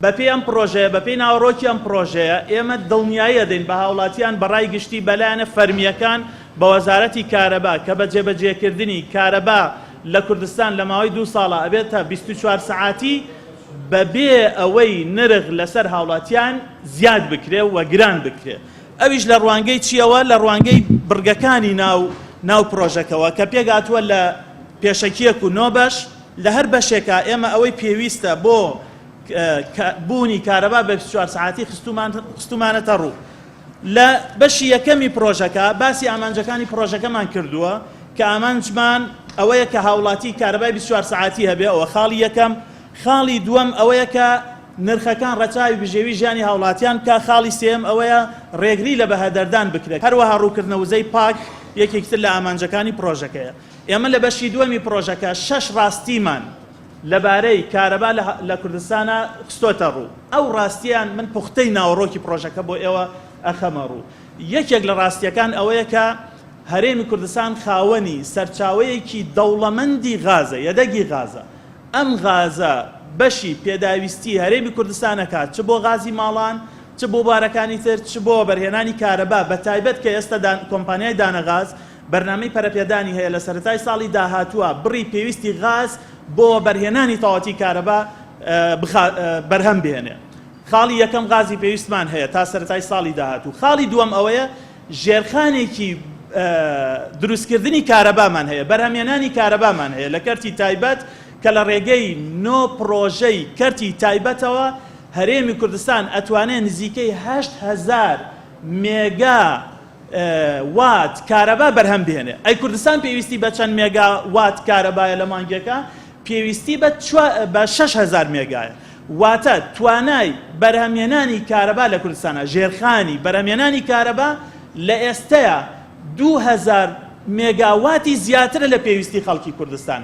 بەپێی ئەم پڕۆژەیە، بەپێی ناوەڕۆکی ئەم پڕۆژەیە، ئێمە دڵنیایی ئەدەین بە هاوڵاتیان، بە ڕای گشتی، بە لایەنە فەرمییەکان، بە وەزارەتی کارەبا کە بە جێبەجێکردنی کارەبا لە کوردستان لە ماوەی دوو ساڵا ئەبێتە 24 سەعاتی بەبێ ئەوەی نرخ لەسەر هاوڵاتیان زیاد بکرێ و گران بکرێ. ئەویش لە ڕوانگەی چییەوە؟ لە ڕوانگەی بڕگەکانی ناو ناو پڕۆژەکەوە کە پێکهاتووە لە پێشەکییەک و نۆ بەش، لە هەر بەشێکا ئێمە ئەوەی پێویستە بۆ بوونی کارەبا بە 24 سەعاتی خستومانەتە ڕوو. لە بەشی یەکەمی پڕۆژەکە باسی ئامانجەکانی پڕۆژەکەمان کردووە کە ئامانجمان ئەوەیە کە هاوڵاتی کارەبای 24 سەعاتی هەبێ، ئەوە خاڵی یەکەم. خاڵی دووەم ئەوەیە کە نرخەکان ڕەچاوی بژێوی ژیانی هاوڵاتیان بکا، خاڵی سێیەم ئەوەیە ڕێگری لە بەهەدەردان بکرێت، هەروەها ڕووکردنە وزەی پاک یەکێکی تر لە ئامانجەکانی پڕۆژەکەیە. ئێمە لە بەشی دووەمی پڕۆژەکە شەش ڕاستیمان لەبارەی کارەبا لە کوردستانا خستۆتە ڕوو. ئەو ڕاستییان من پوختەی ناوەڕۆکی پڕۆژەکە بۆ ئێوە ئەخەمە ڕوو. یەکێک لە ڕاستییەکان ئەوەیە کە هەرێمی کوردستان خاوەنی سەرچاوەیەکی دەوڵەمەندی غازە، یەدەگی غازە. ئەم غازە بەشی پێداویستی هەرێمی کوردستان ئەکات چ بۆ غازی ماڵان، چ بۆ بوارەکانی تر، چ بۆ وەبەرهێنانی کارەبا، بەتایبەت کە ئێستا کۆمپانیای دانەغاز بەرنامەی پەرەپێدانی هەیە لە سەرەتای ساڵی داهاتووە بڕی پێویستی غاز بۆ وەبەرهێنانی تەواوەتی کارەبا بەرهەم بهێنێ. خاڵی یەکەم غازی پێویستمان هەیە تا سەرەتای ساڵی داهاتوو. خاڵی دووەم ئەوەیە ژێرخانێکی دروستکردنی کارەبامان هەیە، بەرهەمهێنانی کارەبامان هەیە لە کەرتی تایبەت کە لە ڕێگەی نۆ پڕۆژەی کەرتی تایبەتەوە هەرێمی کوردستان ئەتوانێ نزیکەی 8000 مێگا وات کارەبا بەرهەم بهێنێ. ئەی کوردستان پێویستی بە چەند مێگا وات کارەبایە لە مانگێکا؟ پێویستی بە بە 6000 مێگایە. واتە توانای بەرهەمهێنانی کارەبا لە کوردستانا، ژێرخانی بەرهەمهێنانی کارەبا لە ئێستەیا 2000 مێگا واتی زیاترە لە پێویستی خەڵکی کوردستان.